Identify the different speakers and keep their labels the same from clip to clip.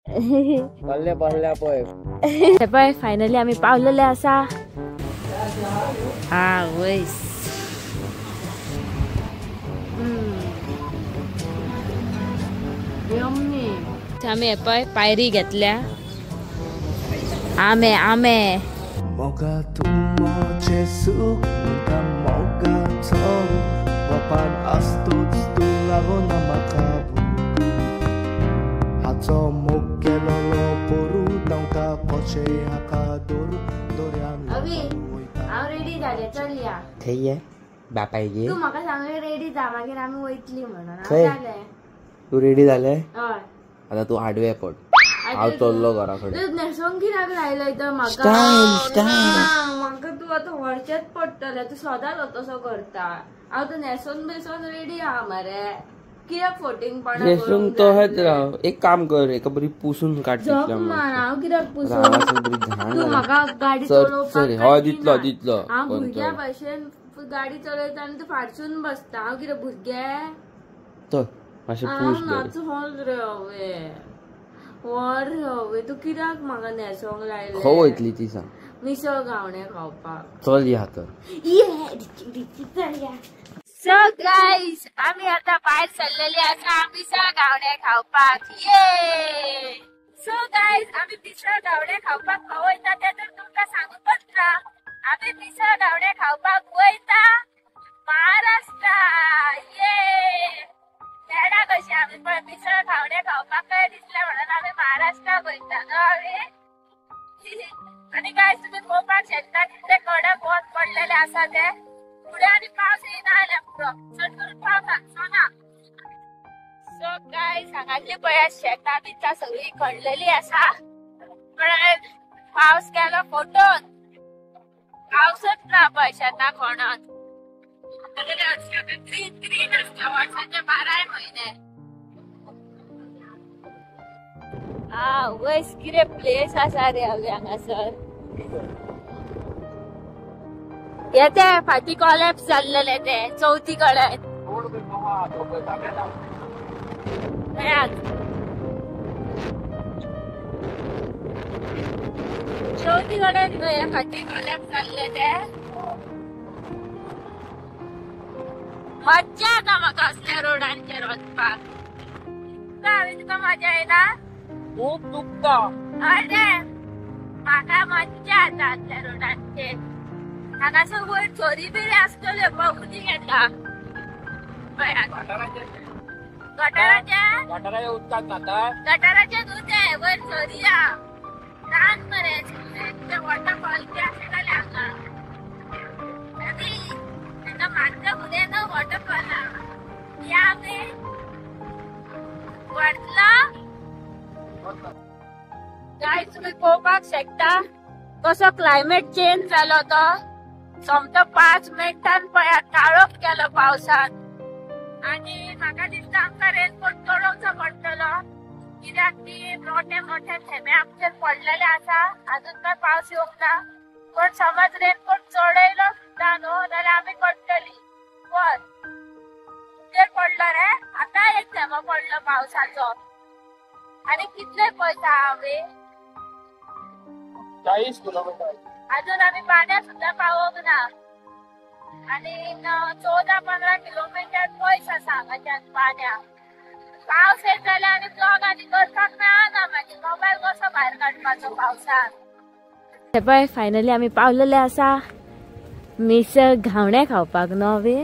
Speaker 1: बल्ले बल्ले पळय
Speaker 2: पळय फायनली आमी पावलेले आसा. हा वयस आमी पळय पायरी घेतल्या. आमे आमे
Speaker 3: मोगा तुमचे सुख मोगा बापान आसतोच तूं लागना म्हाका भूक हाचो मोग केलोलो पोरू धांवता कशें हाका दोरू दोऱ्यान.
Speaker 2: अवी हांव रेडी जालें, चल या.
Speaker 1: खंय ये बापायगे?
Speaker 2: तूं म्हाका सांगलें रेडी जा, मागीर आमी वयतली म्हणून.
Speaker 1: खंय तूं रेडी जालें?
Speaker 2: हय.
Speaker 1: आतां तूं आडवें पड, हांव चल्लो घरा कडेन.
Speaker 2: न्हेसोंक कित्याक लायलो तर म्हाका? म्हाका तूं आतां व्हरचेंच पडटलें, तूं सदांच तसो करता. हांव तर न्हेसोन बेसोन रेडी आहा मरे, कित्याक फोटिंगपणा?
Speaker 1: न्हेसूंक तहेंच राव. एक काम कर, एका बरी पुसून काड.
Speaker 2: हांव कित्याक पुसून? तूं म्हाका गाडी चलोवपाक
Speaker 1: हय दितलो दितलो.
Speaker 2: हांव भुरग्या भशेन गाडी चलयता आनी तूं फाटसून बसता. हांव कितें भुरगें?
Speaker 1: चल मातशें पूस.
Speaker 2: नाच रे हांवें वर हवे. तूं कित्याक म्हाका न्हेसोंक लायलें?
Speaker 1: खंय वयतली ती सांग.
Speaker 2: मिसळ गावणे खावपाक.
Speaker 1: चल या तर.
Speaker 2: चल या. सो गायज आमी आतां भायर सरलेली आसा मिसळ गावणे खावपाक. ये सो गायज आमी मिसळ गावणे खावपाक खंय वयता तें तर तुमकां सांगूंकच ना. आमी मिसळ गावणे खावपाक वयता महाराष्ट्रा. ये पेडा कशी आमी पळय मिसळ खावणे खावपाक काय दिसलें म्हणून आमी महाराष्ट्राक वयता न्हू आमी. आनी गायज तुमी पळोवपाक शकता कितले कडक वत पडलेले आसा ते. फुडें आनी पावस येयना जाल्यार पुरो, चड करून पावस हांगचो ना. सो गायज हांगासली पळय शेतां बितां सगळीं खणलेली आसा, पण पावस गेलो फटोन, पावसच ना पळय शेतां खणत. ग्रीन ग्रीन आसता वर्साचे 12 म्हयने. आ वयस कितें प्लेस आसा रे हवे हांगासर. येते फाटी कॉलॅप्स जाल्लेले ते चवथी कडेन. चवथी कडेन न्हय फाटी कॉलॅप्स जाल्ले ते. मज्जा येता म्हाका असल्या रोडांचेर वचपाक. हांवें तुका मजा येना?
Speaker 1: खूब दुखता.
Speaker 2: अरे म्हाका मज्जा येता असल्या रोडांचेर. हांगासर वयर चोरी बिरी आसतल्यो पळय, उदीक येता गटाराच्या. गटाराचें उदक वयर चोरी आहा, रान मरे वॉटरफॉल बी आसतले हांगा. तेका मातसो फुडें न्हू वॉटरफॉल आहा. या आमी वतलो. गायज तुमी पळोवपाक शकता कसो क्लायमेट चेंज जालो तो. सोमतो 5 मिनटान पळयात काळोख केलो पावसान. आनी म्हाका दिसता आमकां रेनकोट चडोवचो पडटलो, कित्याक ती मोठे मोठे थेंबे आमचेर पडलेले आसा. आजून काय पावस येवंक ना, पण समज रेनकोट चडयलो सुद्दां न्हू जाल्यार आमी पडटली. वत चेर पडलो रे, आतां एक थेंबो पडलो पावसाचो. आनी कितले पयस आहा आमी?
Speaker 1: 40 किलोमीटर.
Speaker 2: अजून आमी पाण्यात सुद्दां पावोंक ना. आनी 14-15 किलोमीटर पयस आसा हांगाच्यान पाण्या. पावस येत जाल्यार आनी ब्लॉग आनी करपाक मेळना मागीर, मोबायल कसो भायर काडपाचो पावसान. पळय फायनली आमी पावलेले आसा मिसळ घावणे खावपाक न्हू अवी.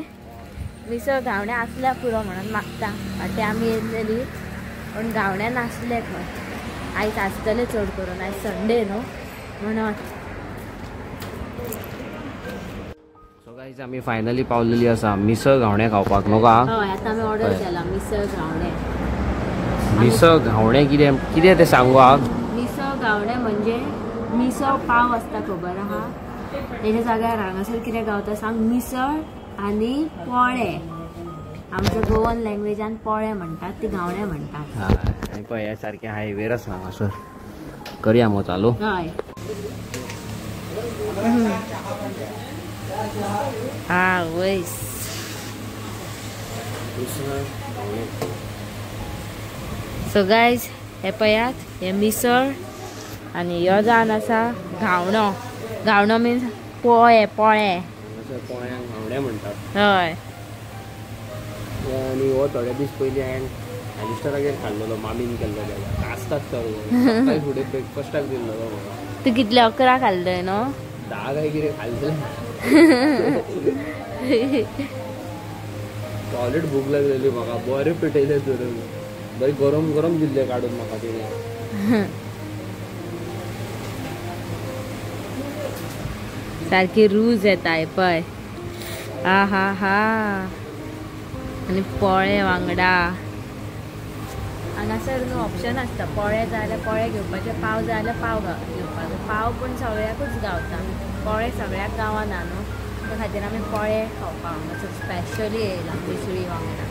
Speaker 2: मिसळ घावणे आसल्या पुरो म्हणून मागता. फाटीं आमी येयलेली पूण घावणे नासले खंय. आयज आसतले चड करून, आयज संडे न्हू म्हणून.
Speaker 1: सो गायज आमी फायनली पावलेली आसा मिसळ घावणे खावपाक. न्हू का?
Speaker 2: हय आतां आमी ऑर्डर केला मिसळ घावणे.
Speaker 1: मिसळ घावणे कितें कितें तें सांगू हांव?
Speaker 2: मिसळ घावणे म्हणजे मिसळ पाव आसता खबर आहा, तेच्या जाग्यार हांगासर कितें गावता सांग? मिसळ आनी पोळे. आमच्या गोवन लँग्वेजान पोळे म्हणटात, ती घावणे म्हणटात.
Speaker 1: पळय सारकें हायवेर आसा हांगासर. करया मग चालू.
Speaker 2: हय हा वयस. सो गायज हे पळयात हे मिसळ आनी ह्यो जावन आसा घावणो. घावणो मिन्स पोळे. पोळे
Speaker 1: पोळ्यांक घावणे म्हणटात.
Speaker 2: हय.
Speaker 1: आनी हो थोडे दीस पयलीं हांवें हॅलिस्टरागेर खाल्लेलो, मामीन केल्लो. आसतात सर फुडें ब्रेकफास्टाक दिल्लो.
Speaker 2: तूं कितले 11 खाल्ले न्हू?
Speaker 1: 10 काय कितें खाल्ले. सॉलीड भूक लागलेली म्हाका. बरें पेटयलें धरून, बरें गरम गरम दिल्लें काडून म्हाका तिणें.
Speaker 2: सारकी रूज येता पळय. आ हा हा. आनी पोळे वांगडा हांगासर न्हू ऑप्शन आसता. पोळे जाय जाल्यार पोळे घेवपाचे, पाव जाय जाल्यार पाव घेवपाचे. पाव पूण सगळ्याकूच गावता, पोळे सगळ्याक गावना न्हू. त्या खातीर आमी पोळे खावपाक हांगासर स्पेशली येयला मिसळी वांगडा.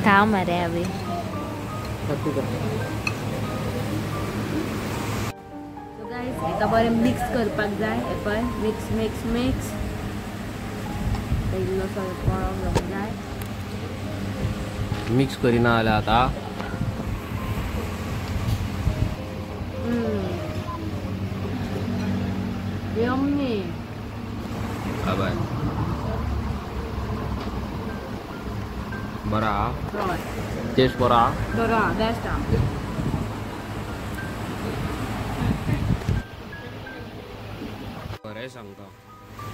Speaker 2: खाव मरे अभी. एका बरें मिक्स करपाक जाय. हे पळय मिक्स मिक्स मिक्स. इल्लो सगळो पोळो घेवंक जाय.
Speaker 1: मिक्स करिना जाल्यार आतां
Speaker 2: यम्मी.
Speaker 1: बाय बरा टेस्ट बरा
Speaker 2: बरो बेस्ट.
Speaker 1: खरें सांगता,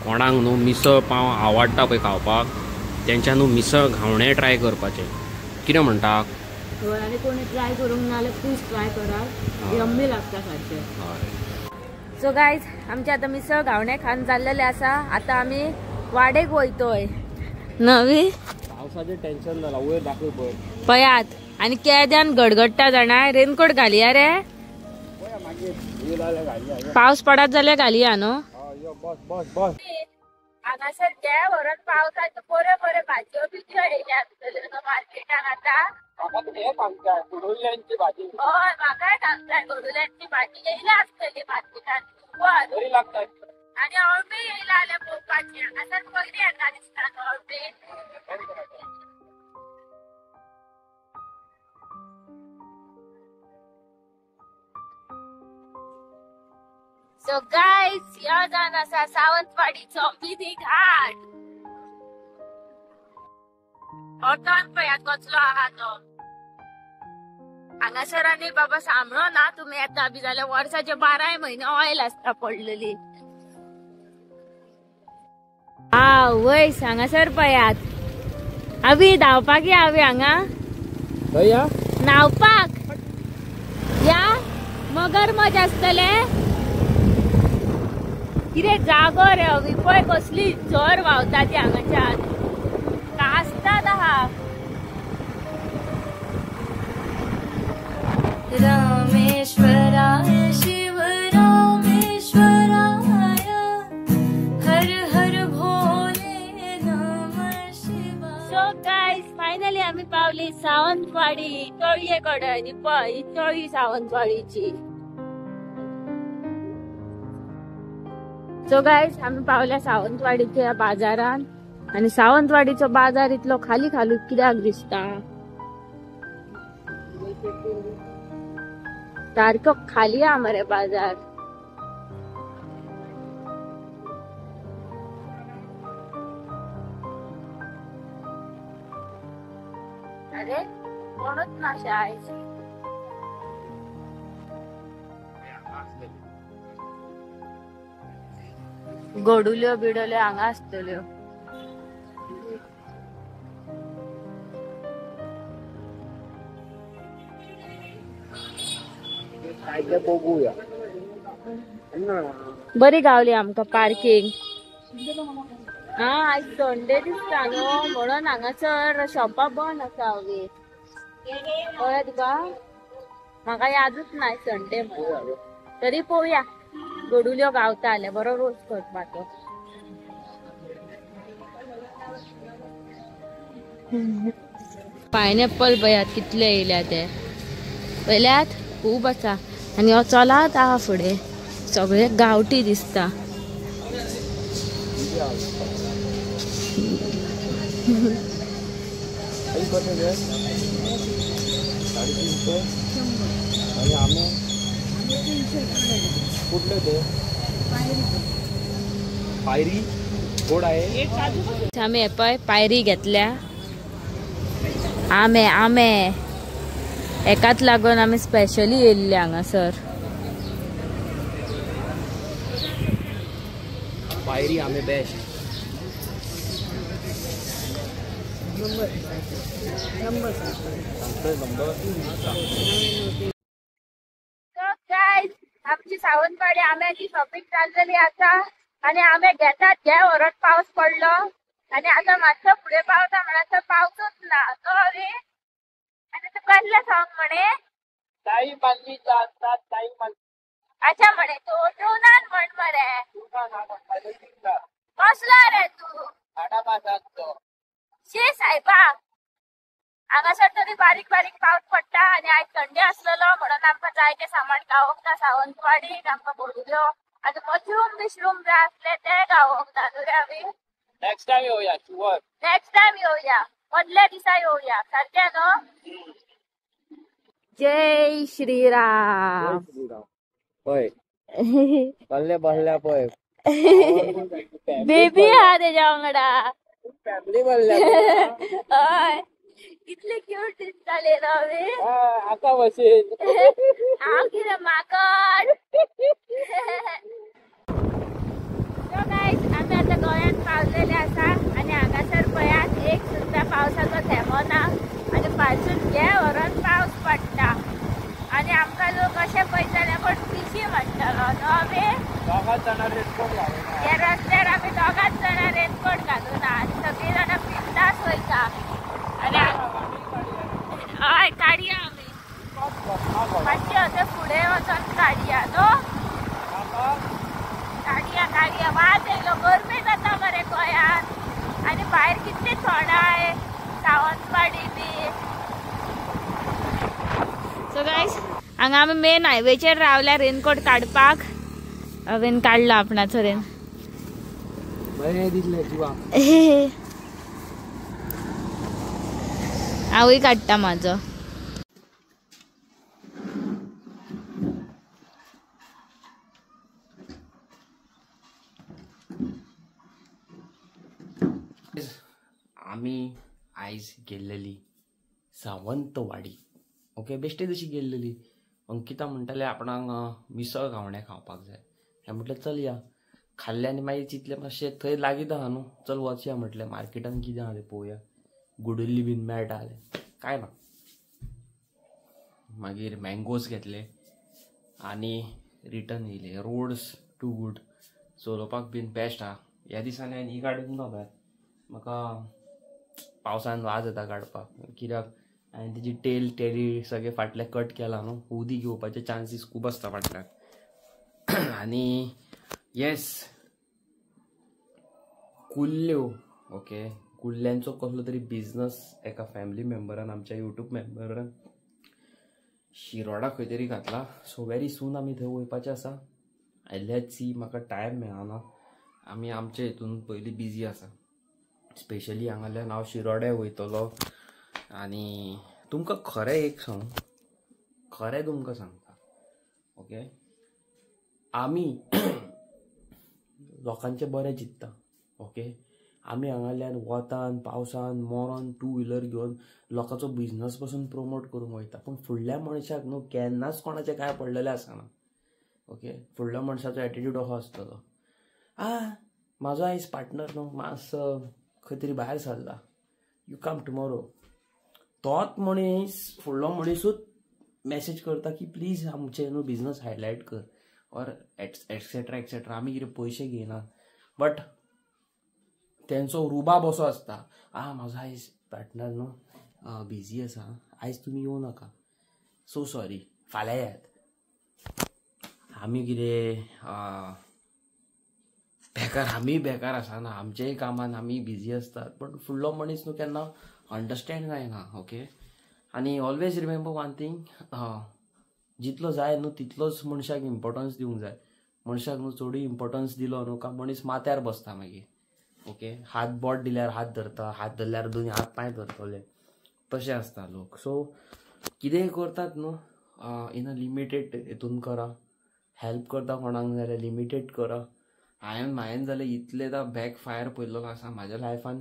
Speaker 1: कोणाक न्हू मिसळ पाव आवडटा पळय खावपाक, तेंच्या न्हू मिसळ घावणे ट्राय करपाचें. कितें म्हणटा?
Speaker 2: आनी कोणी ट्राय करूंक ना जाल्यार प्लीज ट्राय करात, यम्मी लागता सारकें. सो गायज आमचे आतां मिसळ घावणे खावन जाल्लेले आसा. आतां आमी वाडेक वयतोय. नवी
Speaker 1: पावसाचें टेन्शन जाला. वयर दाखय पळय
Speaker 2: पळयात. आनी केद्यान गडगडटा जाणा. रेनकोट घालया रे, पावस पडत जाल्यार घालया न्हू. हांगासर ते व्हरून पावसाच्यो बऱ्यो बऱ्यो भाजयो बिजयो येयल्या आसतल्यो मार्केटान आतां. हय म्हाकाय सांगताय गोडुल्यांची भाजी येयल्या आसतली मार्केटान. आनी अळमी येयला जाल्यार पळोवपाची. हांगासर पयली येता दिसता अळमी. सो गायज ह्यो जावन आसा सावंतवाडीचो मिनी घाट. ऑटोन पळयात कसलो आहा तो. हांगासर आनी बाबा सांबळो ना तुमी येता बी जाल्यार वर्साचे 12 म्हयने ऑयल आसता पडलेली. आवयस हांगासर पळयात. अभी धांवपाक या. अभी हांगा न्हांवपाक या. मगर मजा आसतले. कितें जागो रे अभी पळय कसली झर व्हांवता ती हांगाच्यान. कास्ताद आहा.
Speaker 4: रामेश्वराय शिव रामेश्वराय हर हर भोले नमः शिवाय.
Speaker 2: सो गायज फायनली आमी पावली सावंतवाडी तळये कडेन. पळय ही तळी सावंतवाडीची. सो गायज आमी पावल्या सावंतवाडीच्या बाजारान. आनी सावंतवाडीचो बाजार इतलो खाली खाली कित्याक दिसता? सारको खाली आहा मरे बाजार. अरे कोणूच नाशे आयज. गोडुल्यो बिडोल्यो हांगा आसतल्यो. बरी गावली आमकां पार्किंग. हा आज संडे दिसता न्हू म्हणून हांगासर शॉपां बंद आसा. अवी कळ्ळें तुका? म्हाका यादूच ना संडे म्हणून. तरी पळोवया गोडुल्यो गावता जाल्यार बरो रोज करपाचो. पायनएप्पल पळयात कितले येयल्या ते. पळयल्यात खूब आसा. आनी हो चलात आहा फुडें सगळे गांवठी दिसता.
Speaker 3: कशें ते 350 आनी आमे कुठले ते पायरी गोड आहे.
Speaker 2: आमी हे पळय पायरी घेतल्या. आमे आमे एकाच लागून आमी स्पेशली येयल्ले हांगासर.
Speaker 1: पायरी आमे बेस्ट.
Speaker 2: आमची सावंतवाडी आम्याची शॉपिंग चाललेली आसा आनी आमे घेतात घे व्हरोन पावस पडलो आनी आतां मातसो फुडें पावता म्हणल्यार पावसूच ना तो रे. आनी तूं कसलें सांग म्हणे अच्छा म्हणे तूं टूनान म्हण मरे कसलो रे तूं शी सायबा. हांगासर तरी बारीक बारीक पावस पडटा आनी आयज थंडी आसलेलो म्हणून आमकां जाय तें सामान गावोंक ना. सावंतवाडीक आमकां भोंवल्यो आनी मशरूम बिशरूम जाय आसले ते गावोंक ना न्हू रे आमी.
Speaker 1: नेक्स्ट टायम येवया शुअर.
Speaker 2: नेक्स्ट टायम येवया, मदल्या दिसा येवया सारकें न्हू. जय श्रीराम.
Speaker 3: पळय बल्ले बसल्या पळय
Speaker 2: बेबी आहा तेज्या वांगडा.
Speaker 3: फॅमिली बसल्या.
Speaker 2: हय कितले क्यूट दिसताले न्हू आमी.
Speaker 3: आका भशेन
Speaker 2: हांव कितें माकड. सो गायज आमी आतां गोंयांत पावलेले आसा आनी हांगासर पळयात एक सुद्दां पावसाचो थेंबो ना आनी फारसून घे व्हरोन पावस पडटा आनी आमकां लोक अशें पळयतले कोण पिशी म्हणटलो न्हू. आमी ह्या रस्त्यार आमी दोगांच जाणां रेनकोट घालूना आनी सगळीं जाणां बिंदास वयता. आनी हय काडया आमी मातशें अशें फुडें वचोन काडया न्हू. काडया काडया वाज येयलो गरमी जाता मरे गोंयांत आनी भायर कितली थोंडाय सावंतवाडी बी. सो गायज हांगा आमी मेन हायवेचेर रावल्या रेनकोट काडपाक. हांवें काडला आपणाचो रेन.
Speaker 3: बरें दिसलें जिवा.
Speaker 2: हांवूय काडटा म्हाजो.
Speaker 1: आमी आयज गेल्लेली सावंतवाडी. ओके बेश्टी तशी गेल्लेली. अंकिता म्हणटाले आपणाक मिसळ घावणे खावपाक जाय. हांवें म्हटलें चल या. खाल्लें आनी मागीर चिंतलें मातशें थंय लागींच आहा न्हू चल वचया म्हटलें मार्केटान कितें आहा तें पळोवया. गुडुल्ली बीन मेळटा जाल्यार कांय ना. मागीर मँगोज घेतले आनी रिटर्न येयले. रोड्स टू गूड, चलोवपाक बीन बेस्ट आहा. ह्या दिसांनी हांवें ही गाडी ना भायर म्हाका पावसान वाज येता काडपाक कित्याक हांवें तेजी टेल टेली सगळें फाटलें कट केलां न्हू उदीक येवपाचे चान्सीस खूब आसता फाटल्यान. आनी येस कुल्ल्यो. ओके कुल्ल्यांचो कसलो तरी बिजनस एका फॅमिली मेंबरान आमच्या यूट्यूब मेंबरान शिरोडा खंय तरी घातला. सो वेरी सून आमी थंय वयपाचें आसा. Let's see म्हाका टायम मेळना. आमी आमचे हितून पयलीं बिजी आसा. स्पेशली हांगाल्यान हांव शिरोड्या वयतलो. आनी तुमकां खरें एक सांग, खरें तुमकां सांगता ओके, आमी लोकांचें बरें चिंत्ता. ओके आमी हांगाल्यान वतान पावसान मोरोन टू व्हिलर घेवन लोकांचो बिजनस पासून प्रोमोट करूंक वयता. पूण फुडल्या मनशाक न्हू केन्नाच कोणाचें कांय पडलेलें आसना. ओके फुडल्या मनशाचो एटिट्यूड असो आसतलो आ म्हाजो आयज पार्टनर न्हू मातसो खंय तरी भायर सरला, you come tomorrow. तोच मनीस फुडलो मनीसूच मॅसेज करता की प्लीज आमचें न्हू बिजनस हायलायट कर ऑर एटसेट्रा एटसेट्रा. आमी कितें पयशे घेयना बट तेंचो रुबाब असो आसता आ म्हाजो आयज पार्टनर न्हू बिजी आसा आयज तुमी येवं नाका, सो सॉरी फाल्यां येयात. आमी कितें बेकार, आमी बेकार आसना, आमचेय कामान आमी बिजी आसतात. पण फुडलो मनीस न्हू केन्ना अंडरस्टँड जायना. ओके आनी ऑलवेज रिमेंबर वन थींग, जितलो जाय न्हू तितलोच मनशाक इम्पोर्टन्स दिवंक जाय. मनशाक न्हू चडूय इम्पोर्टन्स दिलो न्हू काय मनीस माथ्यार बसता मागीर. ओके हात बोट दिल्यार हात धरता, हात धरल्यार दोनी हात पांय धरतले. तशें आसता लोक. सो कितेंय करतात न्हू इन अ लिमिटेड हितून करा, हेल्प करता कोणाक जाल्यार लिमिटेड करा. हांवें म्हायन जाल्यार इतलेदां बॅक फायर पयल्लो आसा म्हाज्या लायफान,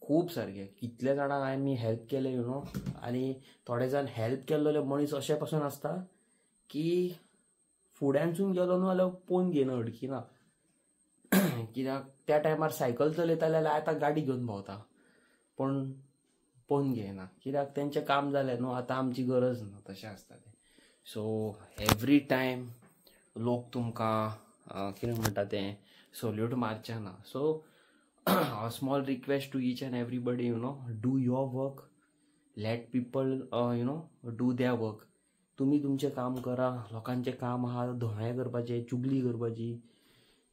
Speaker 1: खूब सारकें कितले जाणांक हांवें मी हेल्प केलें you know. आनी थोडे जाण हेल्प केल्ले मनीस अशें पासून आसता की फुड्यानसून गेलो न्हू जाल्यार पोवन घेयना, अडकिना. कित्याक त्या टायमार सायकल चलयताले जाल्यार आतां गाडी घेवन भोंवता, पूण पोवन घेयना, कित्याक तेंचें काम जालें न्हू, आतां आमची गरज ना, तशें आसता तें. सो एवरी टायम लोक तुमकां कितें म्हणटा तें सल्यूट मारचें ना. So small request to each and everybody, you know, do your work, let people you know do their work. तुमी तुमचें काम करा, लोकांचें काम आहा धोणे करपाचें, चुगली करपाची,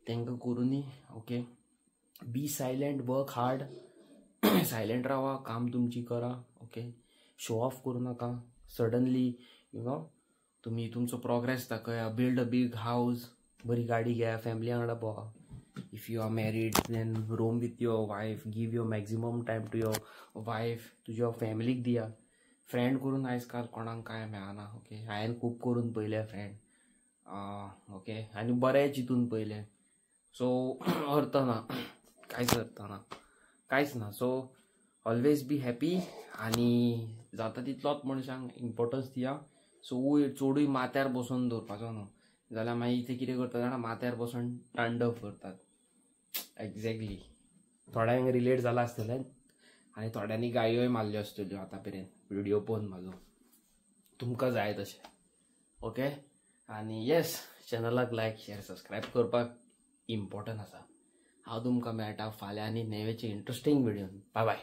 Speaker 1: तांकां करूनी. Okay, be silent, work hard, silent रावा, काम तुमची करा. ओके, शो ऑफ करूं नाका. सडनली you know तुमी तुमचो प्रोग्रेस दाखया, बिल्ड अ बीग हावज, बरी गाडी घेया, फॅमिली वांगडा भोंवा. If you are married then roam with your wife, give your maximum time to your wife, तुज्या फॅमिलीक दिया. फ्रेंड करून आयज काल कोणाक कांय मेळना. ओके, हांवें खूब करून पयलें फ्रेंड. ओके, आनी बरें चिंतून पयलें. सो अर्थ ना, कांयच अर्थ ना, कांयच ना. सो ऑलवेज बी हॅपी आनी जाता तितलोच मनशांक इम्पोर्टन्स दिया. सो चडूय माथ्यार बसून दवरपाचो न्हू, जाल्यार मागीर ते कितें करतात जाणा, माथ्यार बसून तांडव करतात. एग्जॅक्टली थोड्यांक रिलेट जाला आसतलें आनी थोड्यांनी गायोय मारल्यो आसतल्यो आतां मेरेन व्हिडियो पळोवन म्हाजो, तुमकां जाय तशें. ओके, आनी येस, चॅनलाक लायक शेअर सबस्क्रायब करपाक इम्पॉर्टंट आसा. हांव तुमकां मेळटा फाल्यां आनी नेवेचे इंट्रस्टींग व्हिडियोन. बाय बाय.